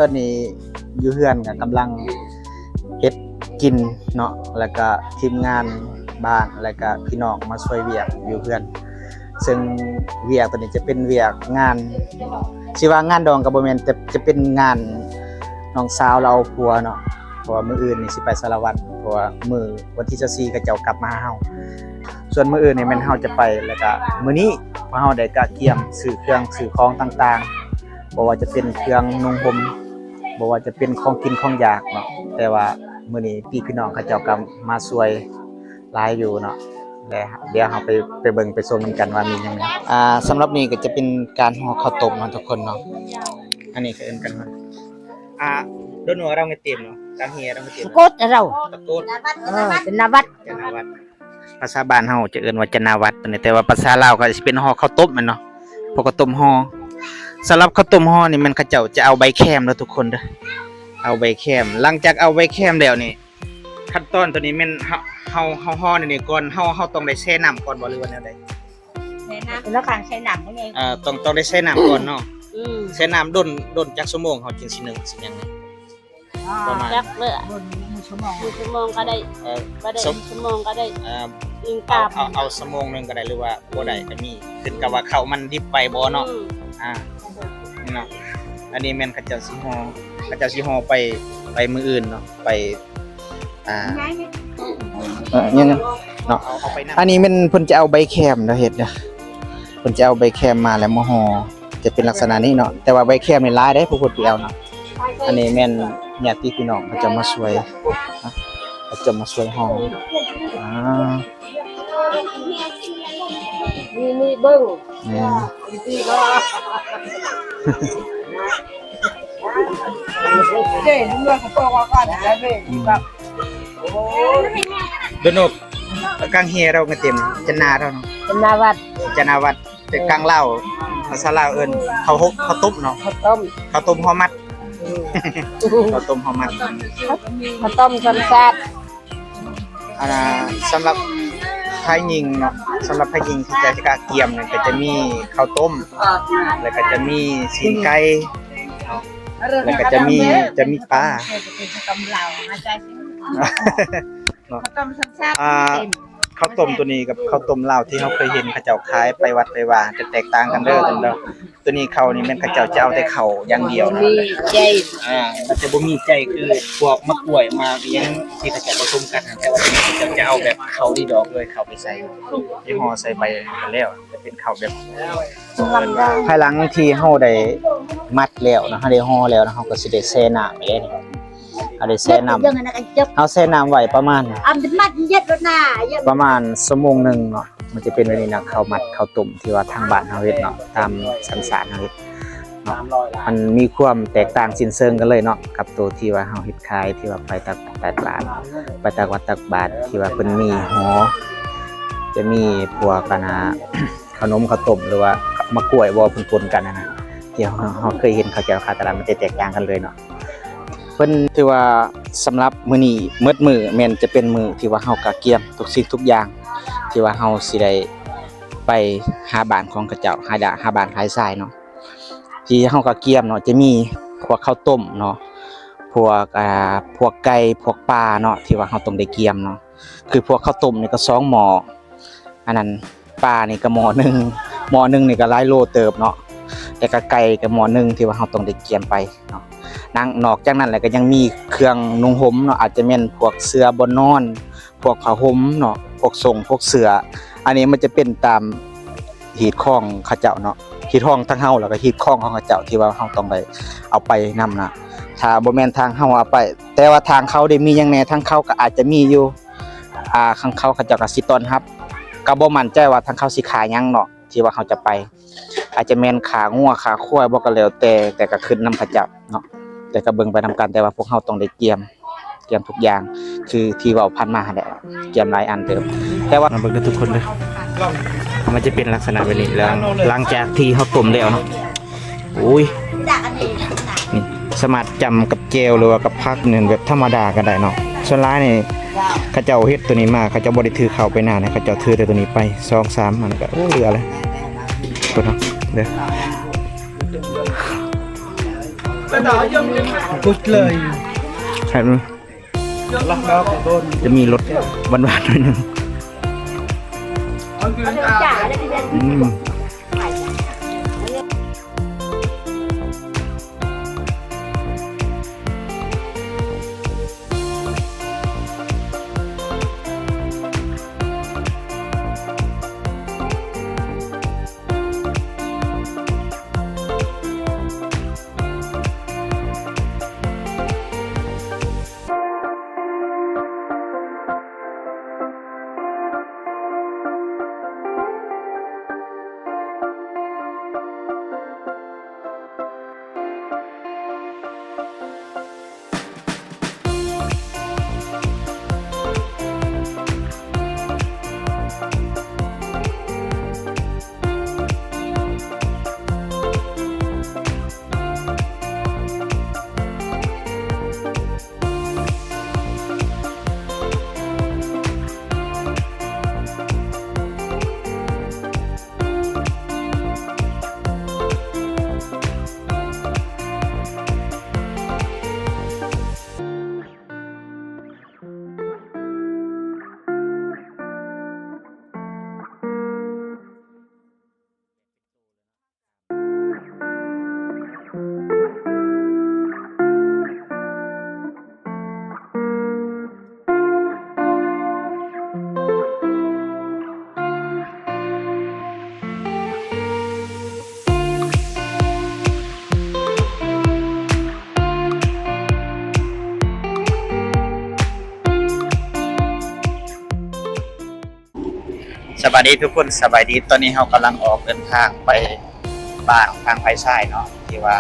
ຕອນນີ້ຢູ່ເຮືອນກໍກຳລັງເຮັດກິນເນາະ ແລ້ວກໍທີມງານບ້ານ ແລ້ວກໍພີ່ນ້ອງມາຊ່ວຍວຽກຢູ່ເຮືອນ ເຊິ່ງວຽກຕົວນີ້ຈະເປັນວຽກງານ ຊິວ່າງານດອງກໍບໍ່ແມ່ນ ແຕ່ຈະເປັນງານນ້ອງສາວລາວເອົາຜົວເນາະ ເພາະວ່າມື້ອື່ນນີ້ຊິໄປສາລະວັນ ເພາະວ່າມື້ວັນທີຊາວສີ່ເຂົາເຈົ້າກັບມາຫາເຮົາ ສ່ວນມື້ອື່ນນີ້ແມ່ນເຮົາຈະໄປ ແລ້ວກະມື້ນີ້ພວກເຮົາໄດ້ກະກຽມຊື້ເຄື່ອງຊື້ຂອງຕ່າງໆ ບໍ່ວ່າຈະເປັນເຄື່ອງນຸ່ງຫົ່ມ ບໍ່ວ່າຈະເປັນຂອງກິນຂອງຢາກເນາະ ແຕ່ວ່າມື້ນີ້ພີ່ໆນ້ອງເຂົາເຈົ້າກໍມາຊ່ວຍຫຼາຍຢູ່ເນາະ ແລະ ດຽວເຮົາໄປ ໄປເບິ່ງໄປຊົມນຳກັນວ່າມີຫຍັງແດ່. ອ່າ ສຳລັບນີ້ກໍຈະເປັນການຫໍ່ເຂົ້າຕົ້ມເນາະທຸກຄົນເນາະ ອັນນີ້ກໍເອີ້ນກັນວ່າ ອ່າ Dono arau ngetim no, Kang Hie arau ngetim. Takot arau. Takot. Ah, janawat. Janawat. ພາສາບ້ານເຮົາຈະເອີ້ນວ່າຈະນາວັດ ແຕ່ວ່າພາສາລາວກໍຊິເປັນຫໍ່ເຂົ້າຕົ້ມແມ່ນເນາະ ເພາະເຂົ້າຕົ້ມຫໍ່. ສຳລັບເຂົ້າຕົ້ມຫໍ່ນີ້ແມ່ນເຂົາເຈົ້າຈະເອົາໃບແຄມເດີທຸກຄົນເດີ ເອົາໃບແຄມ. ຫຼັງຈາກເອົາໃບແຄມແລ້ວນີ້ ຂັ້ນຕອນຕົວນີ້ແມ່ນເຮົາ ເຮົາ ເຮົາຫໍ່ແນວນີ້ກ່ອນ ເຮົາ ເຮົາຕ້ອງໄດ້ແຊ່ນ້ຳກ່ອນບໍ່ ຫຼືວ່າແນວໃດ? ແຊ່ນ້ຳ ແລ້ວຂ້າງແຊ່ນ້ຳບໍ່ແມ່ນ ເອີ ຕ້ອງ ຕ້ອງໄດ້ແຊ່ນ້ຳກ່ອນເນາະ. ອືມ ແຊ່ນ້ຳດົນ ດົນຈັກຊົ່ວໂມງເຮົາຈຶ່ງຊິໜຶ້ງຊິຫຍັງນີ້? ອ່າ ປະມານ ຈັກເລີຍ ດົນໜຶ່ງຊົ່ວໂມງ ໜຶ່ງຊົ່ວໂມງກໍໄດ້ ເອີ ກໍໄດ້ ຊົ່ວ ໜຶ່ງຊົ່ວໂມງກໍໄດ້ ເອີ ໜຶ່ງ ເອົາ ຕາມ ເອົາ ເອົາຊົ່ວໂມງໜຶ່ງກໍໄດ້ ຫຼືວ່າບໍ່ໄດ້ກໍມີ ຂຶ້ນກັບວ່າເຂົ້າມັນດິບໄປບໍ່ເນາະ. ອືມ ອ່າ ນີ້ເນາະ ອັນນີ້ແມ່ນເຂົາເຈົ້າຊິຫໍ່ ເຂົາເຈົ້າຊິຫໍ່ໄປ ໄປມື້ອື່ນເນາະ ໄປ ອ່າ ເອີ ຍັງເນາະ ອັນນີ້ແມ່ນເພິ່ນຈະເອົາໃບແຄມເນາະເຮັດເດີ ເພິ່ນຈະເອົາໃບແຄມມາແລ້ວມາຫໍ່ ຈະເປັນລັກສະນະນີ້ເນາະ ແຕ່ວ່າໃບແຄມນີ້ຫຼາຍເດ້ ຜູ້ຄົນໄປເອົາເນາະ. ອັນນີ້ແມ່ນຍາດຕິພີ່ນ້ອງເຂົາເຈົ້າມາຊ່ວຍ ເຂົາເຈົ້າມາຊ່ວຍຫໍ່ ອ່າ ນີ້ ນີ້ເບິ່ງ ແມ່ນ ເດ້ ເມືອງກໍບອກວ່າກັນແລ້ວເດ້ ອືມ ແບບ ໂອ້ຍ Dono, Kang Hie arau ngetim, Janawat. Janawat. ແຕ່ກາງລາວ ພາສາລາວເອີ້ນເຂົ້າຫົກ ເຂົ້າຕົ້ມເນາະ ເຂົ້າຕົ້ມ ເຂົ້າຕົ້ມຫໍ່ມັດ ອືມ ເຂົ້າຕົ້ມຫໍ່ມັດ ເຂົ້າຕົ້ມຊຳຊາດ. ອັນນ່າ ສຳລັບພາຍຍິງເນາະ ສຳລັບພາຍຍິງທີ່ຈະກະກຽມນັ້ນ ກໍຈະມີເຂົ້າຕົ້ມ ແລ້ວກໍຈະມີຊີ້ນໄກ່ເນາະ ແລ້ວກໍຈະມີ ຈະມີປາເນາະ. ເຂົ້າຕົ້ມຊຳຊາດ ອ່າ ເຂົ້າຕົ້ມຕົວນີ້ກັບເຂົ້າຕົ້ມລາວທີ່ເຮົາເຄີຍເຫັນເຂົາເຈົ້າຂາຍໄປວັດໄປວາ ຈະແຕກຕ່າງກັນເດີ ຕົວນີ້ເຂົ້ານີ້ແມ່ນເຂົາເຈົ້າຈະເອົາແຕ່ເຂົ້າຢ່າງດຽວນະ ມີໃຈ ອ່າ ມັນຈະບໍ່ມີໃຈຄືພວກໝາກກ້ວຍ ໝາກອີ່ຫຍັງທີ່ເຂົາເຈົ້າປະສົມກັນ ແຕ່ວ່າຕົວນີ້ເຂົາເຈົ້າຈະເອົາແບບເຂົ້າດີດອກເລີຍ ເຂົ້າໄປໃສ່ ໄປຫໍ່ໃສ່ໃບ ແລ້ວຈະເປັນເຂົ້າແບບ ພາຍຫຼັງທີ່ເຮົາໄດ້ມັດແລ້ວເນາະ ເຮົາໄດ້ຫໍ່ແລ້ວເນາະ ເຮົາກໍຊິໄດ້ແຊ່ນ້ຳເດ້ ເຮົາໄດ້ແຊ່ນ້ຳ ເຮົາແຊ່ນ້ຳໄວ້ປະມານ ປະມານຊົ່ວໂມງໜຶ່ງເນາະ ມັນຈະເປັນແບບນີ້ນະ ເຂົ້າມັດເຂົ້າຕົ້ມທີ່ວ່າທາງບ້ານເຮົາເຮັດເນາະ ຕາມສັນຊາດເຮົາເຮັດເນາະ ມັນມີຄວາມແຕກຕ່າງສິ້ນເຊີງກັນເລີຍເນາະ ກັບໂຕທີ່ວ່າເຮົາເຮັດຂາຍ ທີ່ວ່າໄປຕັກບາດ ໄປຕັກບາດ ຕັກບາດ ຕັກບາດ ທີ່ວ່າເພິ່ນມີຫໍ່ ຈະມີພວກ ອັນນ່າ ເຂົ້າໜົມເຂົ້າຕົ້ມ ຫຼືວ່າໝາກກ້ວຍບໍ່ ເພິ່ນປົນກັນຫັ້ນນະ ທີ່ເຮົາ ເຮົາເຄີຍເຫັນເຂົາເຈົ້າຂາຍຕະຫຼາດ ມັນຈະແຕກຕ່າງກັນເລີຍເນາະ. ເພິ່ນຖືວ່າສຳລັບມື້ນີ້ໝົດມື້ ແມ່ນຈະເປັນມື້ທີ່ວ່າເຮົາກະກຽມທຸກສິ່ງທຸກຢ່າງ ທີ່ວ່າເຮົາຊິໄດ້ໄປຫາບ້ານຂອງເຂົາເຈົ້າ ຫາ ຫາບ້ານຝ່າຍຊາຍເນາະ ທີ່ເຮົາກະກຽມເນາະ ຈະມີພວກເຂົ້າຕົ້ມເນາະ ພວກ ອ່າ ພວກໄກ່ ພວກປາເນາະ ທີ່ວ່າເຮົາຕ້ອງໄດ້ກຽມເນາະ ຄືພວກເຂົ້າຕົ້ມນີ້ກໍສອງໝໍ້ ອັນນັ້ນປານີ້ກໍໝໍ້ໜຶ່ງ ໝໍ້ໜຶ່ງນີ້ກໍຫຼາຍໂລເຕີບເນາະ ແລ້ວກໍໄກ່ກໍໝໍ້ໜຶ່ງ ທີ່ວ່າເຮົາຕ້ອງໄດ້ກຽມໄປເນາະ ນອກຈາກນັ້ນແລ້ວກໍຍັງມີເຄື່ອງນຸ່ງຫົ່ມເນາະ ອາດຈະແມ່ນພວກເສື່ອບ່ອນນອນ ພວກຜ້າຫົ່ມເນາະ ພວກສົ້ງ ພວກເສື້ອ ອັນນີ້ມັນຈະເປັນຕາມຮີດຄອງເຂົາເຈົ້າເນາະ ຮີດຄອງທາງເຮົາ ແລ້ວກໍຮີດຄອງຂອງເຂົາເຈົ້າ ທີ່ວ່າເຮົາຕ້ອງໄດ້ເອົາໄປນຳນະ ຖ້າບໍ່ແມ່ນທາງເຮົາເອົາໄປ ແຕ່ວ່າທາງເຂົາໄດ້ມີຫຍັງແດ່ ທາງເຂົາກໍອາດຈະມີຢູ່ ອ່າ ທາງເຂົາ ເຂົາເຈົ້າກໍຊິຕ້ອນຮັບ ກໍບໍ່ໝັ້ນໃຈວ່າທາງເຂົາຊິຂາຍຫຍັງເນາະ ທີ່ວ່າເຮົາຈະໄປ ອາດຈະແມ່ນຂາງົວ ຂາຄວາຍບໍ່ ກໍແລ້ວແຕ່ ແຕ່ກໍຂຶ້ນນຳເຂົາເຈົ້າເນາະ ແຕ່ກໍເບິ່ງໄປນຳກັນ ແຕ່ວ່າພວກເຮົາຕ້ອງໄດ້ກຽມ ກຽມທຸກຢ່າງ ຄືທີ່ເວົ້າຜ່ານມາຫັ້ນແຫຼະ ກຽມຫຼາຍອັນເຕີບ ແຕ່ວ່າ ມາເບິ່ງເດີທຸກຄົນເດີ ມັນຈະເປັນລັກສະນະແບບນີ້ ຫຼັງ ຫຼັງຈາກທີ່ເຮົາຕົ້ມແລ້ວເນາະ ໂອ້ຍ ນີ້ສາມາດຈ້ຳກັບແຈ່ວ ຫຼືວ່າກັບຜັກນີ້ແບບທຳມະດາກໍໄດ້ເນາະ ສ່ວນຫຼາຍນີ້ເຂົາເຈົ້າເຮັດໂຕນີ້ມາ ເຂົາເຈົ້າບໍ່ໄດ້ຖືເຂົ້າໄປນານະ ເຂົາເຈົ້າຖືແຕ່ໂຕນີ້ໄປ ສອງສາມ ມັນກໍ ໂອ້ ເຫຼືອແລ້ວ ເບິ່ງເນາະເດີ. ກຸດເລີຍ ໃຊ່ ຈະມີລົດຫວານໆໜ້ອຍໜຶ່ງ. ອືມ. ສະບາຍດີທຸກຄົນ ສະບາຍດີ. ຕອນນີ້ເຮົາກຳລັງອອກເດີນທາງໄປບ້ານທາງໄພຊາຍເນາະ ທີ່ວ່າ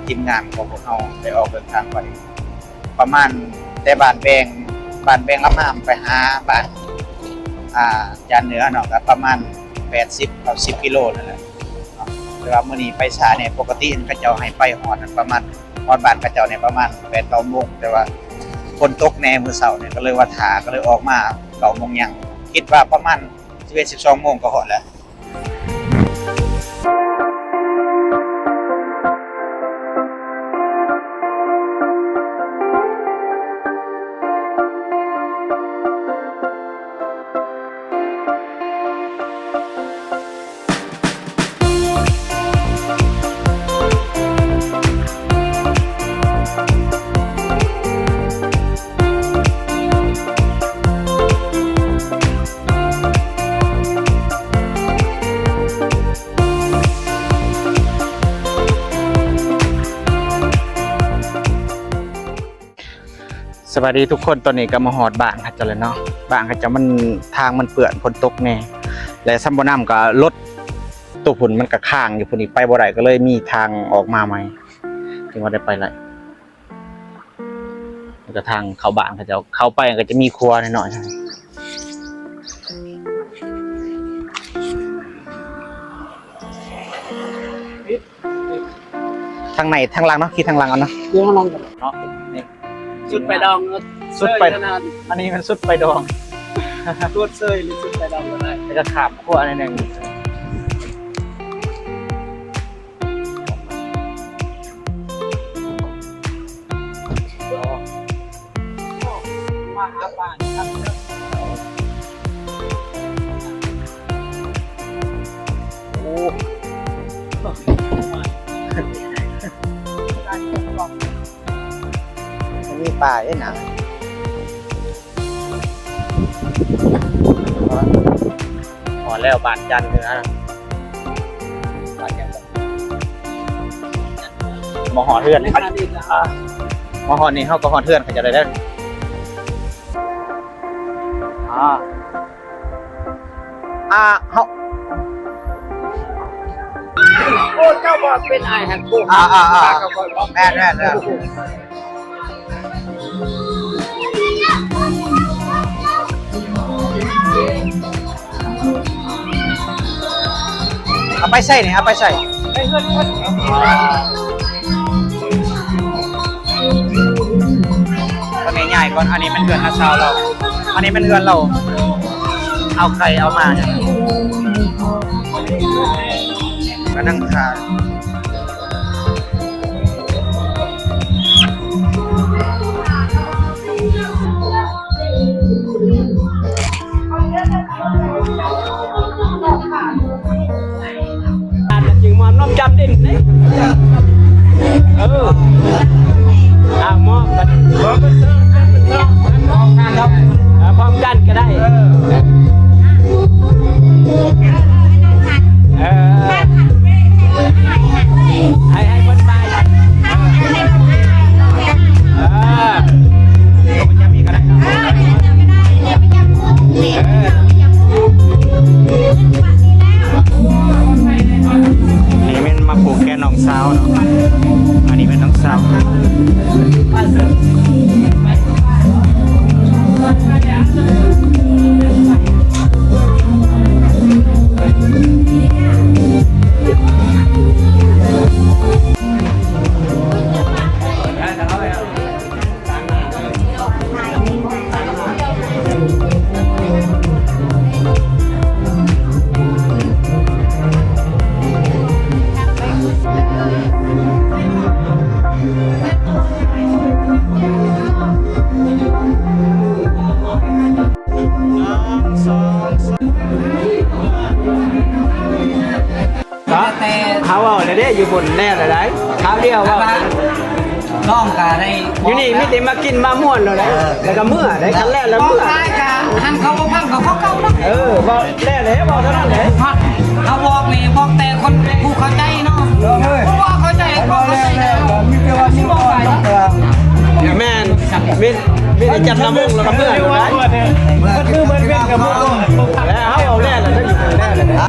ທີມງານຂອງພວກເຮົາໄດ້ອອກເດີນທາງໄປ ປະມານແຕ່ບ້ານແບງ ບ້ານແບງລຳນາມໄປຫາບ້ານ ອ່າ ຈານເໜືອເນາະ ກໍປະມານແປດສິບ ເກົ້າສິບກິໂລນັ້ນແຫຼະເນາະ. ແຕ່ວ່າມື້ນີ້ໄປຊ້າແດ່ ປົກກະຕິເຂົາເຈົ້າໃຫ້ໄປຮອດນັ້ນປະມານ ຮອດບ້ານເຂົາເຈົ້ານີ້ປະມານແປດເກົ້າໂມງ ແຕ່ວ່າຝົນຕົກແດ່ມື້ເຊົ້ານີ້ ກໍເລີຍວ່າຖ້າ ກໍເລີຍອອກມາເກົ້າໂມງຍັງ ຄິດວ່າປະມານສິບເອັດ ສິບສອງໂມງກໍຮອດແລ້ວ. ສະບາຍດີທຸກຄົນ ຕອນນີ້ກໍມາຮອດບ້ານເຂົາເຈົ້າແລ້ວເນາະ. ບ້ານເຂົາເຈົ້າມັນ ທາງມັນເປື້ອນ ຝົນຕົກແດ່ ແລະ ຊຳບໍ່ນຳກໍລົດໂຕພຸ້ນມັນກໍຄ້າງຢູ່ພຸ້ນອີກ ໄປບໍ່ໄດ້ ກໍເລີຍມີທາງອອກມາໃໝ່ ຈຶ່ງວ່າໄດ້ໄປໄດ້. ແລ້ວກໍທາງເຂົ້າບ້ານເຂົາເຈົ້າ ເຂົ້າໄປກໍຈະມີຄົວນ້ອຍໆ ທາງໃນ ທາງຫຼັງເນາະ ຂີ່ທາງຫຼັງເອົາເນາະ ເນາະ ນີ້ ສຸດໄປດອງ ສຸດໄປ ອັນນີ້ມັນສຸດໄປດອງ ສຸດເຊີຍ ຫຼື ສຸດໄປດອງກໍໄດ້ ແລ້ວກໍຂ້າມຂົວໜ້ອຍໜຶ່ງ. ໂອ້ ມັນມີປ່າເດ້ນະ. ຮອດແລ້ວ ບ້ານຈັນເໜືອ ມາຮອດເຮືອນ ອ່າ ມາຮອດນີ້ເຮົາກໍຮອດເຮືອນເຂົາເຈົ້າໄດ້ເດີ. ອ່າ ອ່າ ເຮົາ ໂອ້ ເຈົ້າບໍ່ເປັນອ້າຍຫັ້ນ ໂອ້ ອ່າ ອ່າ ອ່າ ແມ່ນ ແມ່ນ ແມ່ນ. ເອົາໄປໃສນີ້ ເອົາໄປໃສ? ໄປເຮືອນເພິ່ນ. ຕອນນີ້ຍ້າຍກ່ອນ ອັນນີ້ແມ່ນເຮືອນນ້າສາວລາວ ອັນນີ້ແມ່ນເຮືອນລາວ ເອົາໄກ່ເອົາມ້າ ກຳລັງຖ້າ. ເຮົາເວົ້າແລ້ວເດ້ ຢູ່ພຸ້ນແລ້ວແລ້ວໃດ໋ ຄາວດຽວເວົ້າ ນ້ອງກໍໄດ້ ຢູ່ນີ້ມີແຕ່ມາກິນມາມ່ວນແລ້ວໃດ໋ ເອີ ແລ້ວກໍເມືອໃດ໋ ຄັນແລ້ວແລ້ວເມືອ ບອກຫຼາຍກໍຫັ້ນເຂົາບໍ່ຟັງກໍເຂົາເກົ່າເນາະ ເອີ ເວົ້າແລ້ວແຫຼະ ເວົ້າເທົ່ານັ້ນແຫຼະ ເຮົາບອກນີ້ບອກແຕ່ຄົນຜູ້ເຂົ້າໃຈເນາະ ຜູ້ບໍ່ເຂົ້າໃຈກໍເຂົ້າໃຈແລ້ວ ມີແຕ່ວ່າຊິບອກໄປ ແມ່ນ ມີ ມີແຕ່ຈັດລຳວົງແລ້ວກໍເມືອແລ້ວໃດ໋ ເໝືອນຄືເໝືອນເວັນກັບໝູ່ ແລ້ວເຮົາເວົ້າແລ້ວແຫຼະ ແລ້ວແຫຼະ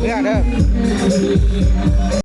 ເມືອເດີ.